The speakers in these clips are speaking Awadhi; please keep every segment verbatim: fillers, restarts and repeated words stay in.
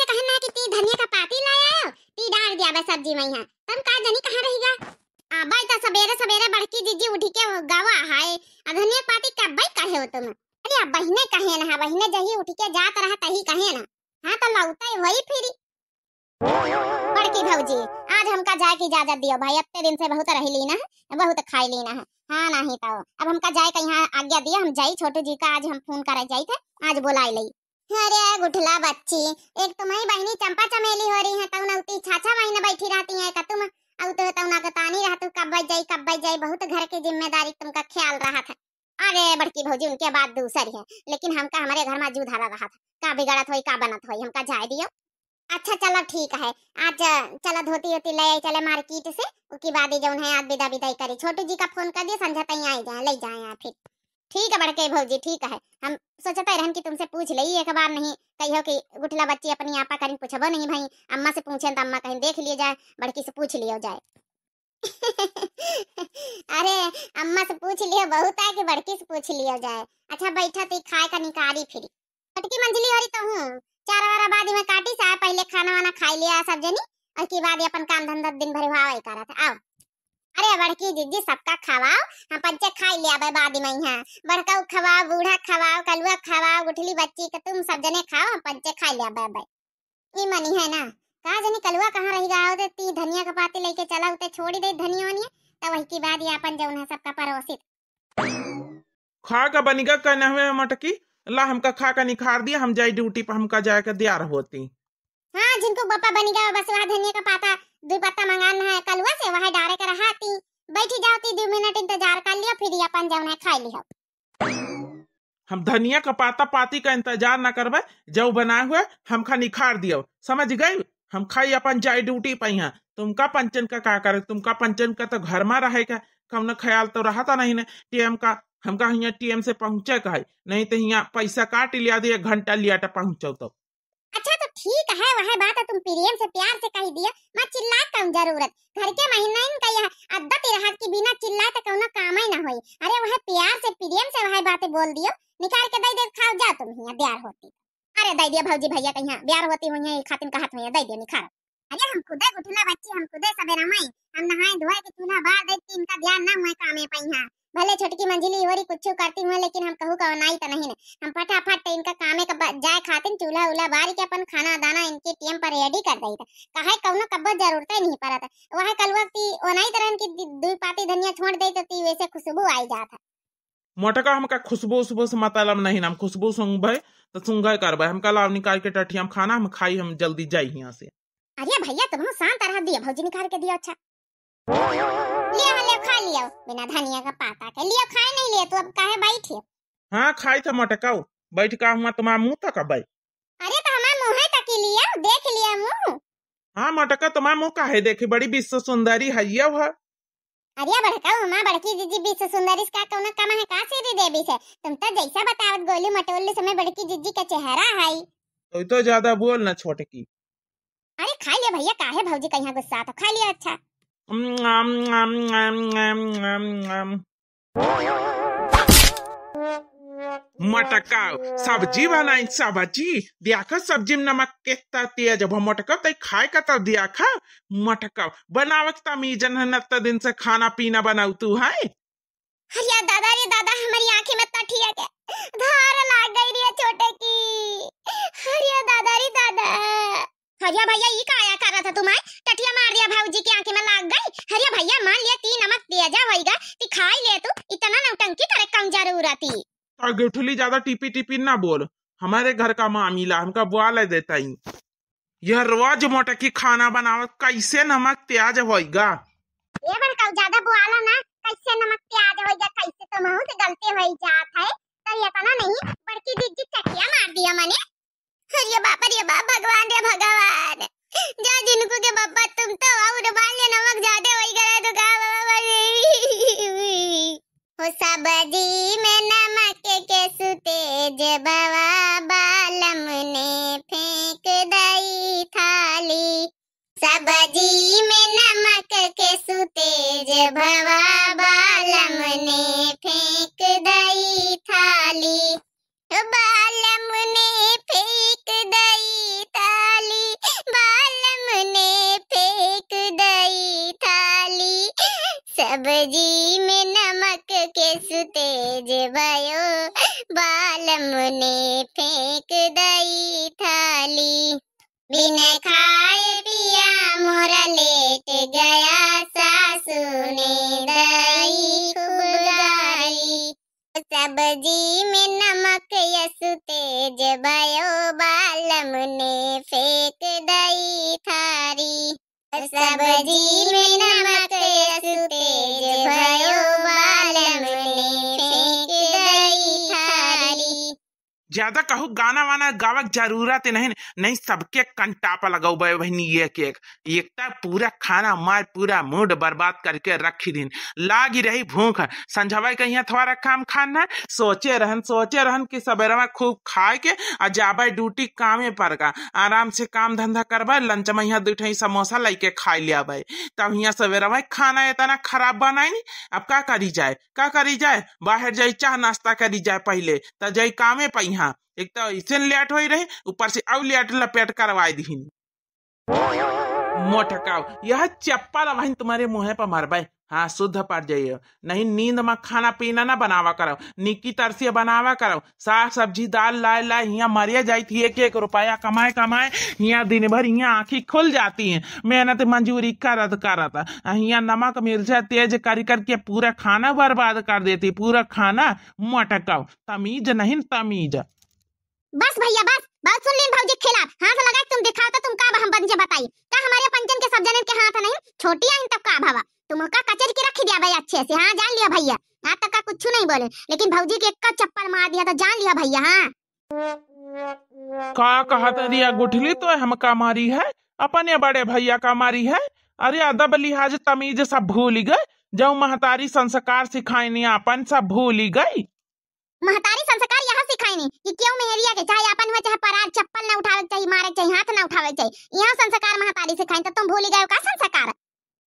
कहना कि ती धनिया का पाती लाया हो, ती डार दिया बे सब्जी में यहाँ। तम का जनी कहाँ रहिगा? अबे तो सबेरे सबेरे बड़की जिज्जी उठी के गवा है, आ धनिया पाती कब्बे कहे हो तुम? अरे अब बहिने कहे ना, बहिने जही उठी के जात रहा तही कहे ना। हाँ तो लौटे वही फिरी। बड़की भौजी, आज हमका जाए की इजाजत दियो भाई, इतने दिन से बहुत रह ली ना है, बहुत खाई ली ना है। हाँ नहीं तो अब हमका जाए का यहाँ आज्ञा दियो, हम जाई, छोटू जी का आज हम फोन करे जाई थे, आज बुलाई लई। अरे गुठला बच्ची, एक तो मई बहिनी चंपा चमेली हो रही है, तऊ नौती छाछा महीने बैठी रहती है का तुम, अउ तो तऊ ना कतानी रहतू कब जाई, कब जाई, बहुत घर की जिम्मेदारी तुमका ख्याल रहा था। अरे बड़की भौजी, उनके बात दूसर है, लेकिन हमका हमरे घर में जू धरा रहा था, का बिगड़त होई, का बनत होई, हमका जाए दियो। अच्छा चलो ठीक है, आज चलो धोती वोती ले आई चले मार्केट से, उकी बाद ही जौन है आज विदा विदाई करी। छोटू जी का फोन कर दिए, संझा तई आई जाए, ले जाए आप फिर। ठीक है बड़के भौजी, ठीक है। हम सोचते रहन कि तुमसे पूछ ले एक बार, नहीं कहियो कि गुठला बच्ची अपनी आपा करिन पूछबो नहीं भाई, अम्मा से पूछें तो अम्मा कहीं देख लियो जाए, बड़की से पूछ लियो जाए। अरे अम्मा से पूछ लियो बहुत है कि बड़की से पूछ लियो जाए। अच्छा बैठा ती खाए का निकारी फिरी। छोटकी मंझली हो रही तो हूँ, चार वारा बाद में काटी सा, पहले खाना वाना खाई लिया सब जनी, और की बाद अपन काम धंधा दिन भर हुआ वही करत है। आओ। अरे बड़की जिज्जी सबका खवाओ, हम पंचे खाई लिया बे बाद में यहाँ। बड़का खवाओ, बूढ़ा खवाओ, कलुआ खवाओ, गुठली बच्ची के तुम सब जने खाओ, हम पंचे खाई लिया बे। ई मनी है ना, का जनी कलुआ कहाँ रहिगा? आओ दे ती धनिया का पाती लेके चला उते छोड़ी दे धनिया वनिया, तब वही की बाद ये अपन जौन है सबका परोसित। खा का बनिगा कहना हुए मोटकी, ला हमका खा का निखार दिया, हम जाई ड्यूटी पर, हमका जाए के दियार होती। हाँ झिनकू बप्पा बनिगा, बस वह धनिया का पाता दुई पत्ता मंगान है कलुआ से, वह डारे के रहा ती। बैठी जाओ ती, दो मिनट इंतजार कर लियो, फिर ये अपन जौन है खाई लियो। हम धनिया का पाता पाती का इंतजार न करबे, जौ बनाए हुए हमका निखार दियो, समझ गई? हम खाई अपन जाई ड्यूटी पे यहाँ, तुमका पंचन का का करे, तुमका पंचन का तो घर में रहे का कौनो ख्याल तो रहता नहीं ने। टीएम का हमका हियाँ टीएम से पहुँचे का है, नहीं तो हियाँ पैसा काट लिया दे, एक घंटा लिया टा पहुँचो तो। अच्छा तो ठीक है, वह बात है, तुम प्रेम से प्यार से कह दिया, मैं चिल्ला कौन जरूरत। घर के महीना इनका यह आदत ही रहा कि बिना चिल्लाए तो कौनो काम ही ना होई। अरे वह प्यार से प्रेम से वह बातें बोल दियो, निकाल के दे दे खाओ, जा तुम हियाँ दियार होती। अरे दे दिया भौजी भैया कहीं दियार होती हुई है, खातिन कहत हुई है, दे दिया निखार। अरे हम खुदे गुठला बच्ची, हम खुदे सबेरा माई, हम नहाए धोए के चूल्हा बार दे, इनका ध्यान ना हुए कामे पे यहाँ। भले छोटकी मंझली होरी कुछ करती हुए, लेकिन हम कहू का ओनाई त नहीं ने। हम फटाफट इनका कामे का ब-, जाए खातिर चूल्हा उल्हा बार के अपन खाना दाना इनके टीएम पर रेडी कर दई था। काहे कौनो कब्बो जरूरत ही नहीं पड़त। वह कलुआ की ओनाई तरह की दु-, दुई पाती धनिया छोड़ दे तो ती वैसे खुशबू आई जात है। मोटका हमका खुशबू उशबू से मतलब नहीं ना, हम खुशबू सूंघबे तो सूंघे करबे। हमका लाव निकाल के टठिया में खाना, हम खाई, हम जल्दी जाई यहाँ से। अरे भैया तुम शांत रह दिया, भौजी निकाल के दिया। अच्छा लियो, लियो, खा लियो, बिना धनिया का पाता के लियो, खाए नहीं लियो, तू अब काहे बैठियो? हाँ, खाई था मोटकाऊ, बैठ का हुआ तुम्हारा मुंह तक अबै। अरे तो हमार मुंह है तक लियो, देख लियो मुंह। हाँ मोटका, तुम्हारा मुंह काहे देखी, बड़ी विश्व सुंदरी है ये है। अरे बड़काऊ, हमार बड़की जिज्जी विश्व सुंदरी से का कौनो कम है का श्री देवी से? तुम तो जैसा बतावत गोलू मटोलू समय बड़की जिज्जी का चेहरा है। तो, तो ज्यादा बोल ना छोटकी। अरे खा लिया भैया, काहे भौजी कहीं गुस्सा तो खा लिया। अच्छा। अम, अम, अम। मटका सब्जी बनाई, सब्जी। देखा सब्जी में नमक कितना तेज बा। मटका तई खाए का तो देखा। मटका बनावत तमीजन है, नत्ता दिन से खाना पीना बनाऊ तू है। अरे दादा रे दादा, हमारी आँखी में तठिया के धार लाग गई रे छोटे की। अरे दादा रे दादा। अरे भैया, ई काया कर रहा था तुम्हारे? टटिया मार दिया भौजी की आँखी में लाग गई। अरे भैया, मान लिया ती नमक दिया जा होइगा, ती खाई ले तू, इतना नौटंकी करे कम जरूरत ही। आ गुठली ज्यादा टिपी टिपी ना बोल, हमारे घर का मामला हमका बुआ ले देता ही। यह रोज मोटकी खाना बनावत, कैसे नमक प्याज होइगा? ये बड़काऊ ज्यादा बुआला ना, कैसे नमक प्याज होइगा, कैसे तो मुंह से गलती होई जात है, तो ये तना नहीं, बड़की दीदी चटिया मार दिया मने। अरे बाप रे बाप, भगवान रे भगवान, जा जिनको के बाबा तुम तो और मान ले नमक ज्यादा होइगा तो का बाबा। हो सब्जी में नमक के सुतेज बवा, बालम ने फेंक दई थाली। सब्जी में नमक के सुतेज बवा, बालम ने फेंक दई थाली। बालम ने फेंक दई थाली। सब्जी में नमक केसु तेज भयो, बालम ने फेंक दई थाली। बिन खाए पिया मोरा लेट गया, सासू ने दई खूब गारी। सब्जी में नमक यसु तेज भयो, बालम ने फेंक दई थारी। सब्जी में नमक यसु तेज भयो, बालम ने फेंक दई थारी। ज्यादा कहू गाना वाना गावक जरूरत नहीं, नहीं सबके कंटापा लगौबे बहिनी एक एक। एक त पूरा खाना मार पूरा mood बर्बाद करके रखी दिन। लागी रही भूख, संझवा के यहाँ थोड़ा काम खाना, सोचे रहन, सोचे रहन कि सवेरे में खूब खाए के आ जाबे ड्यूटी कामे पर का, आराम से काम धंधा करबे, lunch में यहाँ दू ठई समोसा लेके खाए ले आबे। तब यहाँ सवेरे में खाना इतना खराब बनाई, अब का करी जाए, का करी जाए, बाहर जाई चाह नाश्ता करी जाए पहिले, त जाई कामे पे यहाँ। एक त ऐसे लेट होई रही, ऊपर से अउ लेट लपेट करवाई दिहिन। मोटकाओ, यह चप्पल अबहिन तुम्हारे मुँहे पर मरबे। हाँ, शुद्ध पड़ जाइयो। नहीं नींद में खाना पीना ना बनावा करो, निकी तरसिया बनावा करो। साग सब्जी दाल लाए लाए हियाँ मरिया जाई थी, एक एक रुपया कमाए कमाए हियाँ दिन भर हियाँ आँखी खुल जाती है, मेहनत मजूरी करत करत। आ हियाँ नमक मिर्चा तेज करी करके पूरा खाना बर्बाद कर देती, पूरा खाना। मोटकाओ, तमीज नहीं तमीज। बस भैया बस, बहुत सुन लीन भौजी के खिलाफ। हाथ लगा के तुम दिखाओ तो तुम का हम बन जे बताई। का हमारे पंचन के सब जनन के हाथ नहीं? छोटी आइन तब का भवा? तुम का कचर के रख दिया भाई अच्छे से। हाँ जान लिया भैया, आज तक का कुछ नहीं बोले, लेकिन भौजी के एक का चप्पल मार दिया तो जान लिया भैया। हाँ। का कहत रिया गुठली, तो हमका मारी है, अपने बड़े भैया का मारी है। अरे अदब लिहाज तमीज सब भूल गए, जो महतारी संस्कार सिखाइनी अपन सब भूल गई। महतारी संस्कार यह सिखाइनी कि केहू मेहरिया के, चाहे आपन हुए चाहे परार, चप्पल ना उठावे के चाही, मारे के चाही, हाथ ना उठावे के चाही। यह संस्कार महतारी सिखाइनी, तो तुम भूली गए का संस्कार?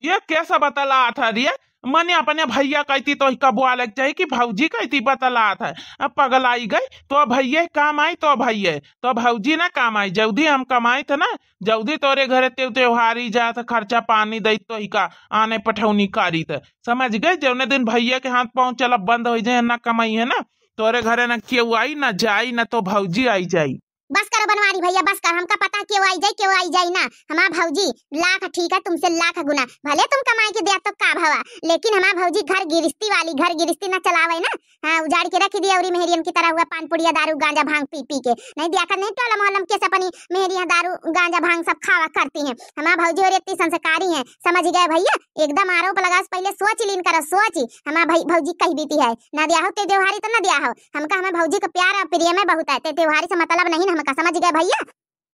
ये कैसा बतलात है रे? मने अपने भैया कहती तो इका बोले के चाही कि भौजी कहती बतलात है। अब पगलाई गई, तो भैया काम आई तो भैया, तो भौजी ना काम आई। जल्दी हम कमाई थे ना, जल्दी तोरे घरे ते त्योहारी जात, खर्चा पानी दई तो इका आने पठौनी करी थे। समझ गए? जौने दिन भैया के हाथ पाँव चलब बंद हो जाए, ना कमाई है ना, तोरे घरे ना केहू आई, ना जाई, ना तो भौजी आई जाई। बस करो बनवारी भैया, बस कर। हमका पता है केहू आई जाई, केहू आई जाई ना। हमार भौजी लाख ठीक है, तुमसे लाख गुना। भले तुम कमाई के दिया तो का भवा, लेकिन हमार भौजी घर गिरस्ती वाली, घर गिरस्ती ना चलावे ना। हाँ, उजाड़ के रख दिया अउरी मेहरियन की तरह हुआ पान पुड़िया दारू गांजा भांग पी पी के। नहीं दिया कर नहीं टोला मोहल्ला में कैसे अपनी मेहरिया दारू गांजा भांग सब खावा करती हैं। हमार भौजी और इतनी संस्कारी हैं, समझ गए भैया? एकदम आरोप लगास पहिले सोच लीन करो, सोच। हमार भई-, भौजी कहि बीती है, ना दिया हो ते देवहारी तो ना दिया हो। हमका हमार भौजी का प्यार और प्रेम है बहुत है, ते देवहारी से मतलब नहीं ना हमका, समझ गए भैया?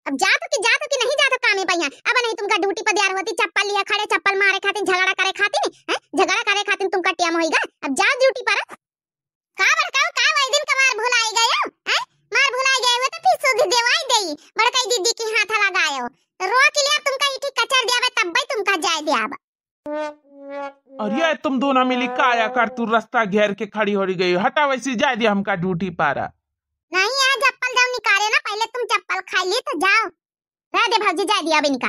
अब जात हो कि, जात हो कि नहीं जात हो कामे पे यहाँ? अब नहीं तुमका ड्यूटी पर दियार होती, चप्पल लिया खड़े, चप्पल मारे खातिर, झगड़ा करे खातिर, हैं? झगड़ा करे खातिर तुमका टेम होइगा। अब जाओ ड्यूटी पर। का बड़काऊ, का वही दिन कमार भुलाई गयो, हैं? मार भुलाई गए हो तो फिर सुध देवाई देई, बड़काई दीदी के हाथ लगायो। रोक लिया तुमका इठी कचर दियावे तब भाई तुमका जाए दियावा। अरे तुम दोनों मिली काया कर तू रास्ता घेर के खड़ी हो गई, हटा वैसे जाए दिया हमका ड्यूटी पारा। नहीं आज चप्पल जाओ निकाले ना, पहले तुम चप्पल खाई ली तो जाओ। रह दे भौजी जाए दिया अब इनका।